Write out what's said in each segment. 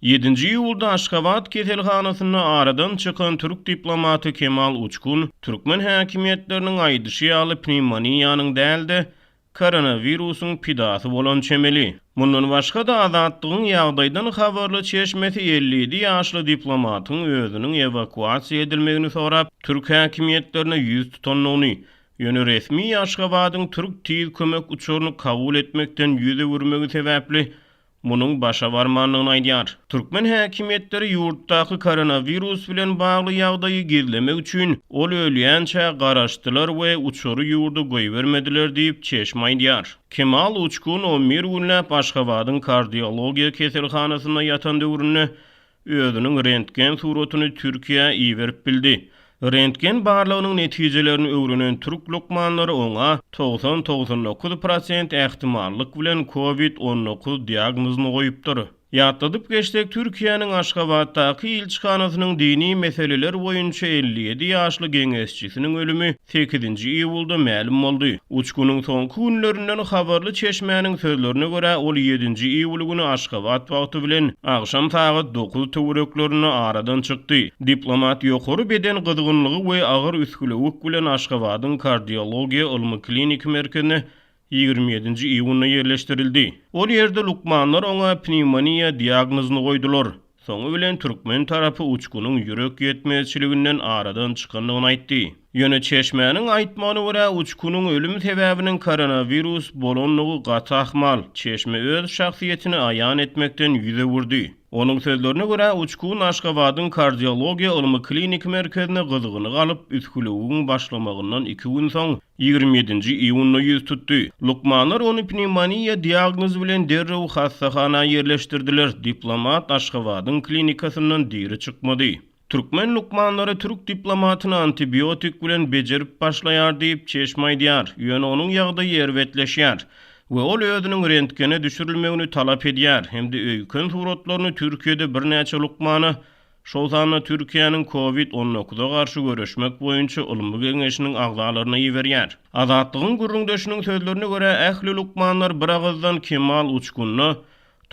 Ýedinji iýulda Aşgabat keselhanasynda aradan çykan türk diplomaty Kemal Uçkun türkmen häkimiýetleriniň aýdyşy ýaly pnewmoniýanyň däl-de, koronawirusyň pidasy bolan çemeli. Mundan başga-da, Azatlygyň ýagdaýdan habarly çeşmesi 57 ýaşly diplomatyň özüniň ewakuasiýa edilmegini sorap, türk häkimiýetlerine ýüz tutandygyny, ýöne resmi Aşgabadyň türk tiz kömek uçaryny kabul etmekden ýüz öwürmegi sebäpli munuň başa barmandygyny aýdýar. Türkmen häkimiýetleri ýurtdaky koronawirus bilen bagly ýagdaýy gizlemek üçin, ol ölýänçä garaşdylar we uçary ýurda goýbermediler diýip, çeşme aýdýar. Kemal Uçkun on bir günläp Aşgabadyň kardiologiýa keselhanasynda ýatan döwründe özüniň rentgen suratyny Türkiýä iberip bildi. Rentgen barlagynyň netijelerini öwrenen türk lukmanlary oňa 90-99 prosent ähtimallyk bilen Covid 19 diagnozyny goýupdyr. Ýatladyp geçsek, Türkiýäniň Aşgabatdaky ilçihanasynyň dini meseleler boýunça 57 ýaşly geňeşçisiniň ölümi sekizinji iýulda mälim boldy. Uçgunyň soňky günlerinden habarly çeşmäniň sözlerine görä, ol ýedinji iýul güni Aşgabat wagty bilen agşam sagat dokuz töwereklerinde aradan çykdy. Diplomat ýokary beden gyzgynlygy we agyr üsgülewük bilen Aşgabadyň Kardiologiýa ylmy-kliniki merkezine 27-nji iýunda ýerleşdirildi. Ol ýerde lukmanlar oňa pnewmoniýa diagnozyny goýdular. Soňy bilen türkmen tarapy Uçgunyň ýürek ýetmezçiliginden aradan çykandygyny aýtdy. Ýöne çeşmäniň aýtmagyna görä, Uçgunyň ölüm sebäbiniň koronawirus bolandygy gaty ahmal. Çeşme öz şahsyýetini aýan etmekden ýüz öwürdi. Onuň sözlerine görä, Uçkun Aşgabadyň Kardiologiýa ylmy-kliniki merkezine gyzgyny galyp, üsgülewügiň başlamagyndan iki gün soň, 27-nji iýunda ýüz tutdy. Lukmanlar ony pnewmoniýa diagnozy bilen derrew hassahana ýerleşdirdiler, diplomat Aşgabadyň klinikasyndan diri çykmady. Türkmen lukmanlary türk diplomatyny antibiotik bilen bejerip başlaýar diýip, çeşme aýdýar, ýöne onuň ýagdaýy erbetleşýär we ol özüniň rentgene düşürilmegini talap edýär hem-de öýken suratlaryny Türkiýede birnäçe lukmana, şol sanda Türkiýäniň Covid 19-a garşy göreşmek boýunça ylmy geňeşiniň agzalaryna iberýär. Azatlygyň gürrüňdeşiniň sözlerine görä, ähli lukmanlar bir agyzdan Kemal Uçgunda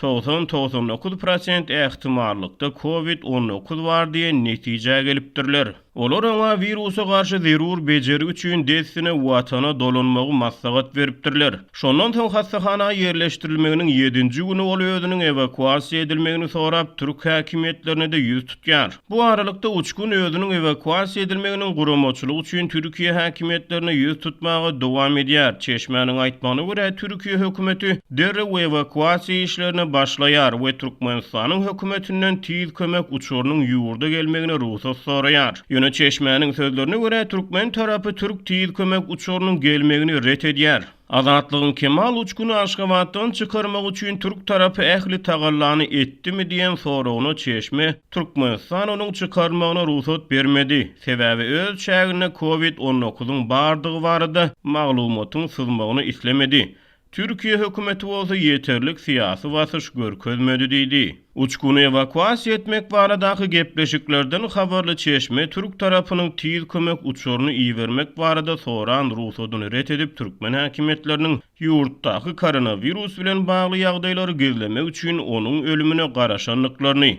90-99 prosent ähtimallykda Covid 19 bar diýen netijä gelipdirler. Olar oňa wirusa garşy zerur bejergi üçin dessine Watana dolanmagy maslahat beripdirler. Şondan soň hassahana ýerleşdirilmeginiň ýedinji güni ol özüniň ewakuasiýa edilmegini sorap, türk häkimiýetlerine-de ýüz tutýar. Bu aralykda Uçgun özüniň ewakuasiýa edilmeginiň guramaçylygy üçin Türkiýe häkimiýetlerine ýüz tutmaga dowam edýär. Çeşmäniň aýtmagyna görä, Türkiýe hökümeti derrew ewakuasiýa işlerine başlaýar we Türkmenistanyň hökümetinden tiz kömek uçarynyň ýurda gelmegine rugsat soraýar. Ýöne çeşmäniň sözlerine görä, türkmen tarapy türk tiz kömek uçarynyň gelmegini ret edýär. Azatlygyň Kemal Uçguny Aşgabatdan çykarmak üçin türk tarapy ähli tagallany etdimi diýen soragyna çeşme, Türkmenistan onuň çykarylmagyna rugsat bermedi, sebäbi öz çäginde Covid 19-yň bardygy barada maglumatyň syzmagyny islemedi. Türkiýe hökümeti bolsa ýeterlik syýasy basyş görkezmedi diýdi. Uçguny ewakuasiýa etmek baradaky gepleşiklerden habarly çeşme türk tarapynyň tiz kömek uçaryny ibermek barada soran rugsadyny ret edip türkmen häkimiýetleriniň ýurtdaky koronawirus bilen bagly ýagdaýlary gizlemek üçin onuň ölümine garaşandyklaryny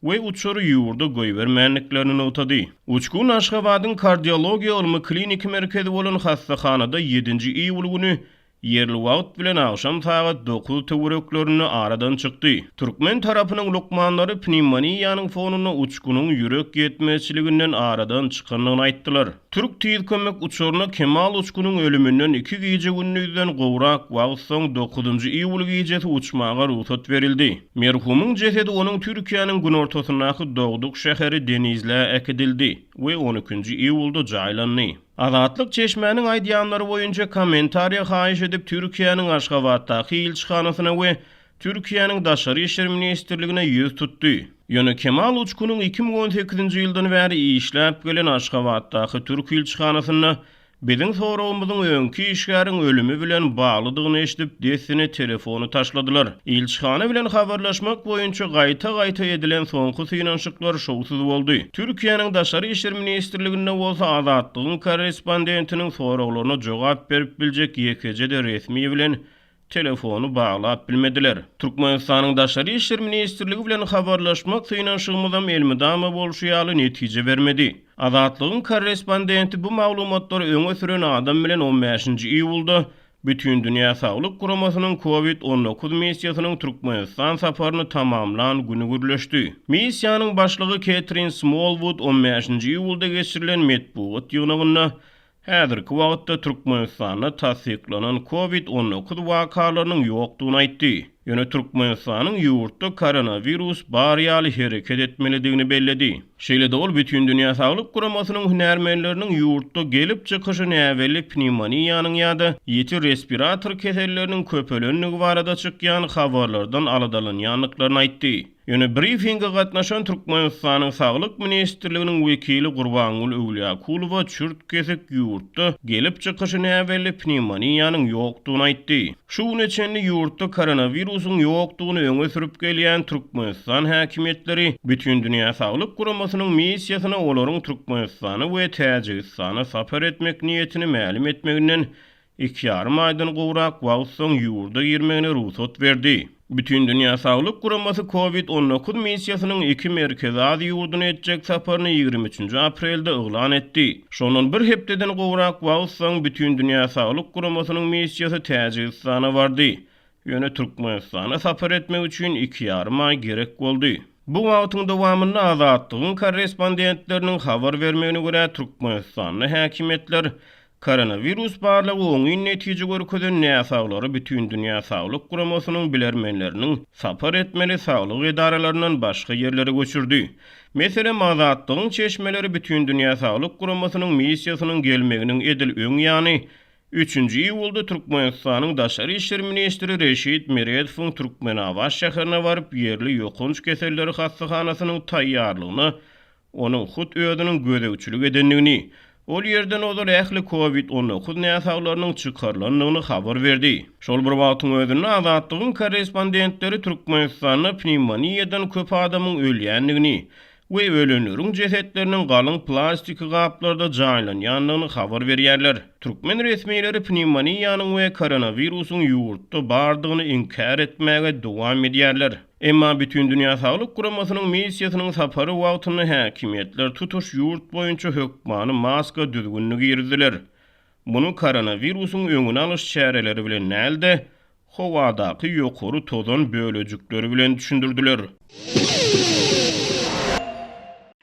we uçary ýurda goýbermändiklerini nygtady. Uçgun Aşgabadyň kardiologiýa ylmy-kliniki merkezi bolan hassahanada ýedinji iýul güni Ýerli wagt bilen agşam sagat dokuz töwereklerinde aradan çykdy. Türkmen tarapynyň lukmanlary pnewmoniýanyň fonunda uçgunyň ýürek ýetmezçiliginden aradan çykandygyny aýtdylar. Türk tiz kömek uçaryna Kemal Uçgunyň ölüminden iki gije-gündizden gowrak wagt soň dokuzynjy iýul gijesi uçmaga rugsat berildi. Merhumyň jesedi onuň Türkiýäniň günortasyndaky dogduk şäheri Denizlä äkidildi we on ikinji iýulda jaýlandy. Azatlyk çeşmäniň aýdýanlary boýunça kommentariýa haýyş edip Türkiýäniň Aşgabatdaky ilçihanasyna we Türkiýäniň Daşary işler ministrligine ýüz tutdy. Ýöne Kemal Uçkunyň 2018-nji ýyldan bäri işläp gelen Aşgabatdaky türk ilçihanasynda biziň soragymyzyň öňki işgäriň ölümi bilen baglydygyny eşidip dessine telefony taşladylar. Ilçihana bilen habarlaşmak boýunça gaýta-gaýta edilen soňky synanyşyklar şowsuz boldy. Türkiýäniň Daşary işler ministrliginde bolsa Azatlygyň korrespondentiniň soraglaryna jogap berip biljek ýekeje-de resmi bilen. Telefony baglap bilmediler. Türkmenistanyň Daşary işler ministrligi bilen habarlaşmak synanyşygymyzam elmydama bolşy ýaly netije bermedi. Azatlygyň korrespondenti bu maglumatlary öňe süren adam bilen on bäşinji iýulda Bütindünýä Saglyk Guramasynyň Covid 19 missiýasynyň Türkmenistan saparyny tamamlan güni gürleşdi. Missiýanyň başlygy Ketrin Smolwud on bäşinji iýulda geçirilen metbugat ýygnagynda Häzirki wagtda Türkmenistanda tassyklanan Covid 19 wakalarynyň ýokdugyny aýtdy. Ýöne Türkmenistanyň ýurtda koronawirus bar ýaly hereket etmelidigini belledi. Şeýle-de ol Bütindünýä Saglyk Guramasynyň hünärmenleriniň ýurtda gelip çykyşy näbelli pnewmoniýanyň ýa-da ýiti respirator keselleriniň köpelendigi barada çykýan habarlardan aladalanýandyklaryny aýtdy. Ýöne brifinge gatnaşan Türkmenistanyň Saglyk ministrliginiň wekili Gurbangül Öwlýakulowa çürt-kesik ýurtda gelip çykyşy näbelli pnewmoniýanyň ýokdugyny aýtdy. Şu güne çenli ýurtda koronawirusyň ýokdugyny öňe sürüp gelýän Türkmenistan häkimiýetleri Bütindünýä Saglyk Guramasynyň missiýasyna olaryň Türkmenistana we Täjigistana sapar etmek niýetini mälim etmeginden Iki ýarym aýdan gowrak wagt soň ýurda girmegine rugsat berdi. Bütindünýä Saglyk Guramasy Covid 19 missiýasynyň iki Merkezi Aziýa ýurduna etjek saparyny 23-nji aprelde yglan etdi. Şondan bir hepdeden gowrak wagt soň Bütindünýä Saglyk Guramasynyň missiýasy Täjigistana bardy. Ýöne Türkmenistana sapar etmek üçin iki ýarym aý gerek boldy. Bu wagtyň dowamynda Azatlygyň korrespondentleriniň habar bermegine görä, Türkmenistanda häkimiýetler Koronawirus barlagy oňyn netije görkezen näsaglary Bütindünýä Saglyk Guramasynyň bilermenleriniň sapar etmeli saglyk edaralaryndan başga ýerlere göçürdi. Meselem, Azatlygyň çeşmeleri Bütindünýä Saglyk Guramasynyň missiýasynyň gelmeginiň edil öň ýany, üçünji iýulda Türkmenistanyň daşary işler ministri Reşit Meredowyň Türkmenabat şäherine baryp, ýerli ýokanç keselleri hassahanasynyň taýýarlygyna onuň hut özüniň gözegçilik edendigini, ol ýerden ozal ähli Covid 19 näsaglarynyň çykarylandygyny habar berdi. Şol bir wagtyň özünde Azatlygyň korrespondentleri Türkmenistanda pnewmoniýadan köp adamyň ölýändigini we ölenleriň jesetleriniň galyň plastiki gaplarda jaýlanýandygyny habar berýärler. Türkmen resmileri pnewmoniýanyň we koronawirusyň ýurtda bardygyny inkär etmäge dowam edýärler. Emma Bütindünýä Saglyk Guramasynyň missiýasynyň sapary wagtynda häkimiýetler tutuş ýurt boýunça hökmany maska düzgünini girizdiler. Muny koronawirusyň öňüni alyş çäreleri bilen däl-de, howadaky ýokary tozan bölejikleri bilen düşündirdiler.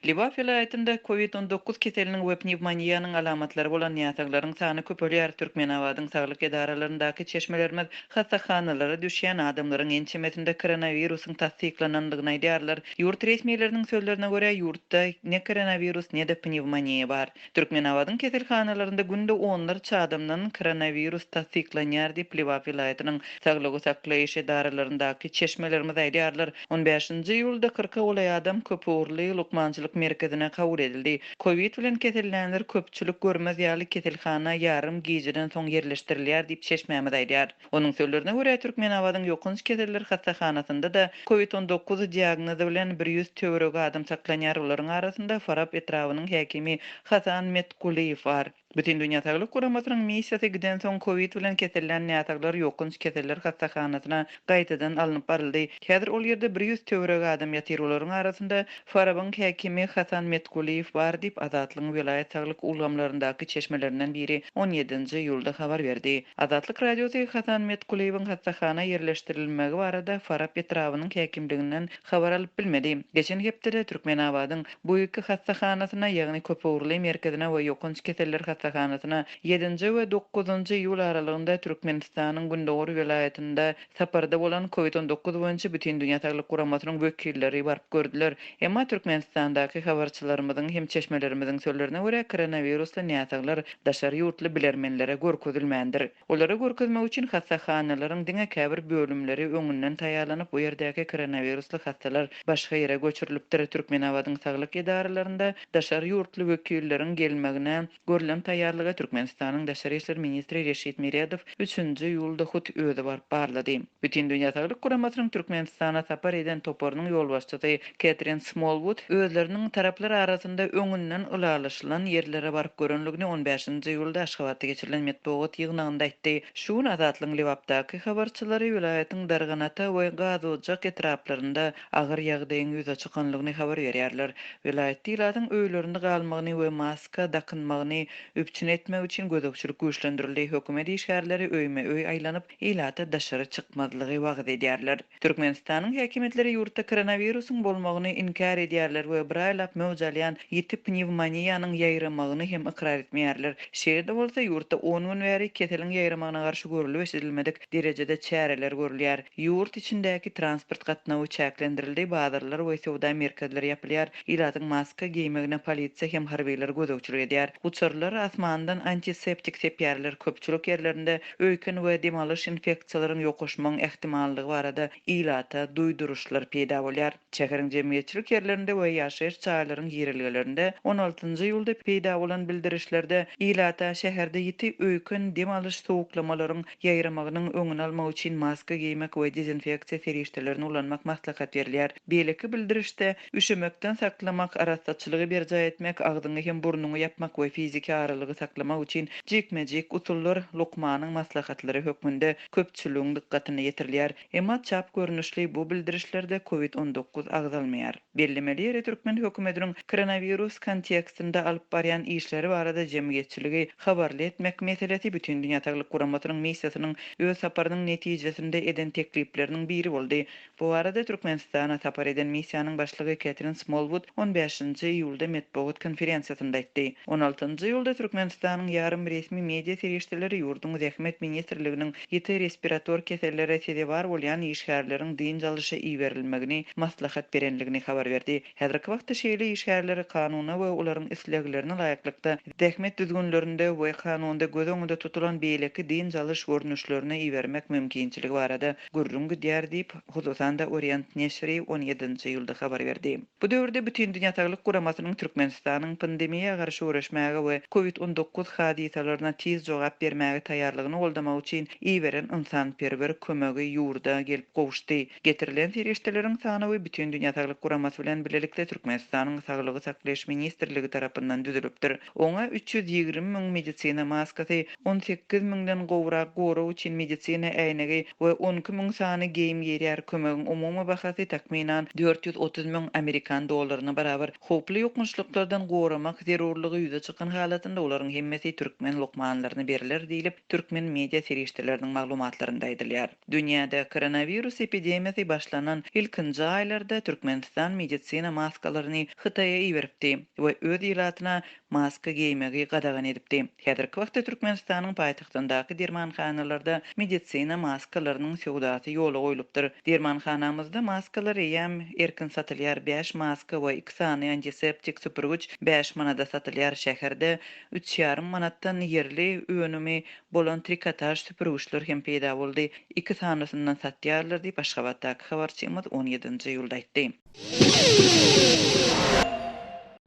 Lebap welaýatynda Covid 19 keseliniň we pnewmoniýanyň alamatlary bolan näsaglaryň sany köpelýär. Türkmenabadyň saglyk edaralaryndaky çeşmelerimiz hassahanalara düşýän adamlaryň ençemesinde koronawirusyň tassyklanandygyny aýdýarlar. Ýurt resmileriniň sözlerine görä, ýurtda ne koronawirus, ne-de pnewmoniýa bar. Türkmenabadyň keselhanalarynda günde onlarça adamdan koronawirus tassyklanýar diýip, Lebap welaýatynyň saglygy saklaýyş edaralaryndaky çeşmelerimiz aýdýarlar. On bäşinji iýulda kyrka golaý adam köpugurly lukmançylyk merkezine kabul edildi. Kowid bilen kesellänler köpçülik görmez ýaly keselhana ýarym gijeden soň ýerleşdirilýär diýip, çeşmämiz aýdýar. Onuň sözlerine görä, Türkmenabadyň ýokanç keseller hassahanasynda-da Covid 19 diagnozy bilen 100 töweregi adam saklanýar, olaryň arasynda Farap etrabynyň häkimi Hasan Metgulyýew bar. Bütindünýä Saglyk Guramasynyň missiýasy gidensoň Covid bilen kesellän näsaglar ýokanç keseller hassahanasyna gaýtadan alnyp baryldy. Häzir ol ýerde 100 töweregi adam ýatyr, olaryň arasynda Farabyň häkimi Hasan Metgulyýew bar diýip, Azatlygyň welaýat saglyk ulgamlaryndaky çeşmelerinden biri on ýedinji iýulda habar berdi. Azatlyk Radiosy Hasan Metgulyýewiň hassahana ýerleşdirilmegi barada Farap etrabynyň häkimliginden habar alyp bilmedi. Geçen hepdede Türkmenabadyň bu iki hassahanasyna, ýagny köpugurly merkezine we ýokanç keseller hassahanasyna ýedinji we dokuzynjy iýul aralygynda Türkmenistanyň gündogar welaýatynda saparda bolan Covid 19 boýunça Bütindünýä Saglyk Guramasynyň wekilleri baryp gördüler. Emma Türkmenistandaky habarçylarymyzyň hem çeşmelerimiziň sözlerine görä, koronawirusly näsaglar daşary ýurtly bilermenlere görkezilmändir. Olara görkezmek üçin hassahanalaryň diňe käbir bölümleri öňünden taýýarlanyp, bu ýerdäki koronawirusly hassalar başga ýere göçürilipdir. Türkmenabadyň saglyk edaralarynda daşary ýurtly wekilleriň gelmegine görlen taýýarlyk. taýýarlygy Türkmenistanyň Daşary işler ministri Reşit Meredow üçünji iýulda hut özi baryp barlady. Bütindünýä Saglyk Guramasynyň Türkmenistana sapar eden toparynyň ýolbaşçysy Ketrin Smolwud özleriniň taraplar arasynda öňünden ylalaşylan ýerlere baryp görenligini on bäşinji iýulda Aşgabatda geçirilen metbugat ýygnagynda aýtdy. Şu gün Azatlygyň Lebapdaky habarçylary welaýatyň Darganata we Gazojak etraplarynda agyr ýagdaýyň ýüze çykanlygyny habar berýärler. Welaýatda ilatyň öýlerinde galmagyny we maska dakynmagyny üpjün etmek üçin gözegçilik güýçlendirildi. Hökümet işgärleri öýme-öý aýlanyp, ilata daşary çykmazlygy wagyz edýärler. Türkmenistanyň häkimiýetleri ýurtda koronawirusyň bolmagyny inkär edýärler we bir aýlap möwç alýan ýiti pnewmoniýanyň ýaýramagyny hem ykrar etmeýärler. Şeýle-de bolsa, ýurtda on gün bäri keseliň ýaýramagyna garşy görlüp-eşidilmedik derejede çäreler görülýär. Ýurt içindäki transport gatnawy çäklendirildi, bazarlar we söwda merkezleri ýapylýar, ilatyň maska geýmegine polisiýa hem harbylar gözegçilik edýär. Uçarlar asmandan antiseptik sepýärler, köpçülik ýerlerinde öýken we dem alyş infeksiýalaryň ýokaşmagyň ähtimallygy barada ilata duýduryşlar peýda bolýar. Şäheriň jemgyýetçilik ýerlerinde we ýaşaýyş jaýlaryň girelgelerinde on altynjy iýulda peýda bolan bildirişlerde ilata şäherde ýiti öýken dem alyş sowuklamalaryň ýaýramagynyň öňüni almak üçin maska geýmek we dezinfeksiýa serişdelerini ulanmak maslahat berilýär. Beýleki bildirişde üşemekden saklamak, arassaçylygy berjaý etmek, agzyňy hem burnuňy ýapmak we fiziki aralygy saklamak üçin jikme-jik usullar lukmanyň maslahatlary hökmünde köpçüligiň dykgatyna ýetirilýär. Emma çap görnüşli bu bildirişlerde Covid 19 agzalmaýar. Bellemeli ýeri türkmen hökümetiniň koronawirus kontekstinde alyp barýan işleri barada jemgyýetçiligi habarly etmek meselesi Bütindünýä Saglyk Guramasynyň missiýasynyň öz saparynyň netijesinde eden teklipleriniň biri boldy. Bu barada Türkmenistana sapar eden missiýanyň başlygy Ketrin Smolwud on bäşinji iýulda metbugat konferensiýasynda aýtdy. On altynjy iýulda Türkmenistanyň ýarym resmi media serişdeleri ýurduň Zähmet ministrliginiň ýiti respirator kesellere sezewar bolýan işgärleriň dynç alyşa iberilmegini maslahat berenligini habar berdi. Häzirki wagtda şeýle işgärleri kanuna we olaryň isleglerine laýyklykda zähmet düzgünlerinde we kanunda göz öňünde tutulan beýleki dynç alyş görnüşlerine ibermek mümkinçiligi barada gürrüň gidýär diýip, hususan-da Orient neşiri on ýedinji iýulda habar berdi. Bu döwürde Bütindünýä Saglyk Guramasynyň Türkmenistanyň pandemiýa garşy göreşmäge we Covid 19 hadysalaryna tiz jogap bermäge taýýarlygyny goldamak üçin iberen ynsanperwer kömegi ýurda gelip gowuşdy. Getirilen serişdeleriň sanawy Bütindünýä Saglyk Guramasy bilen bilelikde Türkmenistanyň Saglygy saklaýyş ministrligi tarapyndan düzülipdir. Oňa 320 müň medisina maskasy, 18 müňden gowrak gorag üçin medisina äýnegi we 12 müň sany geýim girýär. Kömegiň umumy bahasy, takmynan, 430 müň amerikan dollaryna barabar. Howply ýokançlyklardan goramak zerurlygy ýüze çykan halatynda olaryň hemmesi türkmen lukmanlaryna berler diýlip, türkmen media serişdeleriniň maglumatlarynda aýdylýar. Dünýäde koronawirus epidemiýasy başlanan ilkinji aýlarda Türkmenistan medisina maskalaryny Hytaýa iberipdi we öz ilatyna maska geýmegi gadagan edipdi. Häzirki wagtda Türkmenistanyň paýtagtyndaky dermanhanalarda medisina maskalarynyň söwdasy ýola goýlupdyr. Dermanhanamyzda maskalar eýýäm erkin satylýar, bäş maska we iki sany antiseptik süpürgiç bäş manada satylýar, şäherde üç ýarym manatdan ýerli önümi bolan trikotaž süpürgiçler hem peýda boldy, iki sanysyndan satýarlar diýip, Aşgabatdaky habarçymyz on ýedinji iýulda aýtdy.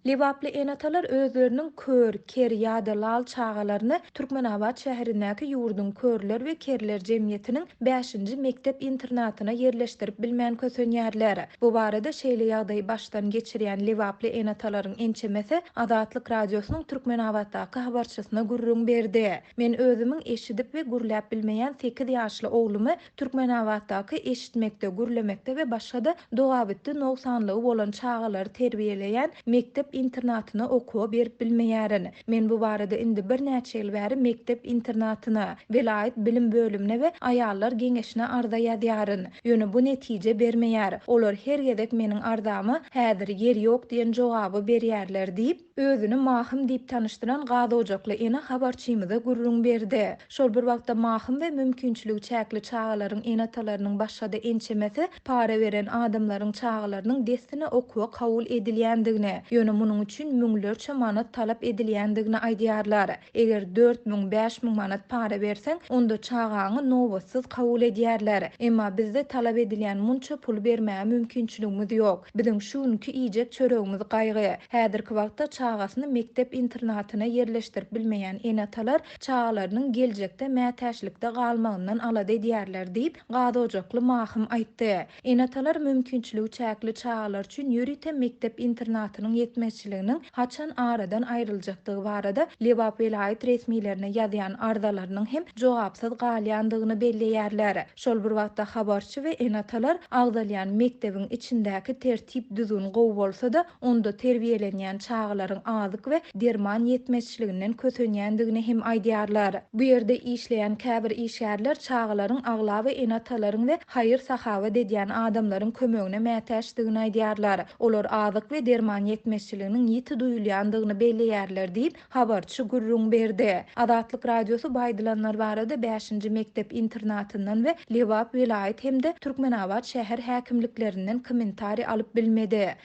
Lebaply ene-atalar özleriniň kör, ker ýa-da lal çagalaryny Türkmenabat şäherindäki ýurduň Körler we kerler jemgyýetiniň bäşinji mekdep-internatyna ýerleşdirip bilmän kösenýärler. Bu barada şeýle ýagdaýy başdan geçirýän lebaply ene-atalaryň ençemesi Azatlyk Radiosynyň Türkmenabatdaky habarçysyna gürrüň berdi. Men özümiň eşidip we gürläp bilmeýän sekiz ýaşly oglumy Türkmenabatdaky eşitmekde, gürlemekde we başga-da dogabitdi nogsanlygy bolan çagalary terbiýeleýän mekdep-internatyna okuwa berip bilmeýärin. Men bu barada indi birnäçe ýyl bäri mekdep-internatyna, welaýat bilim bölümine we aýallar geňeşine arza ýazýaryn. Ýöne bu netije bermeýär. Olar her gezek meniň arzama häzir ýer ýok diýen jogaby berýärler diýip, özüni Mahym diýip tanyşdyran gazojakly ene habarçymyza gürrüň berdi. Şol bir wagtda Mahym we mümkinçiligi çäkli çagalaryň ene-atalarynyň başga-da ençemesi para beren adamlaryň çagalarynyň dessine okuwa kabul edilýändigini, ýöne. munuň üçin müňlerçe manat talap edilýändigini aýdýarlar. Eger 4000, 5000 manat para berseň, onda çagaňy nobatsyz kabul edýärler. Emma bizde talap edilýän munça puly bermäge mümkinçiligimiz ýok. Biziň şu günki iýjek çöregimiz gaýgy. Häzirki wagtda çagasyny mekdep-internatyna ýerleşdirip bilmeýän ene-atalar çagalarynyň geljekde mätäçlikde galmagyndan alada edýärler diýip, gazojakly Mahym aýtdy. Ene-atalar mümkinçiligi çäkli çagalar üçin ýörite mekdep-internatynyň ýetmezçiliginiň haçan aradan aýryljakdygy barada Lebap welaýat resmilerine ýazýan arzalarynyň hem jogapsyz galýandygyny belleýärler. Şol bir wagtda habarçy we ene-atalar agzalýan mekdebiň içindäki tertip-düzgün gowy bolsa-da, onda terbiýelenýän çagalaryň azyk we derman ýetmezçiliginden kösenýändigini hem aýdýarlar. Bu ýerde işleýän käbir işgärler çagalaryň aglaba ene-atalaryň we haýyr-sahawat edýän adamlaryň kömegine mätäçdigini aýdýarlar. Olar azyk we derman ýetmezçiliginiň ýiti duýulýandygyny belleýärler diýip, habarçy gürrüň berdi. Azatlyk Radiosy bu aýdylanlar barada bäşinji mekdep-internatyndan we Lebap welaýat hem-de Türkmenabat şäher häkimliklerinden kommentariý alyp bilmedi.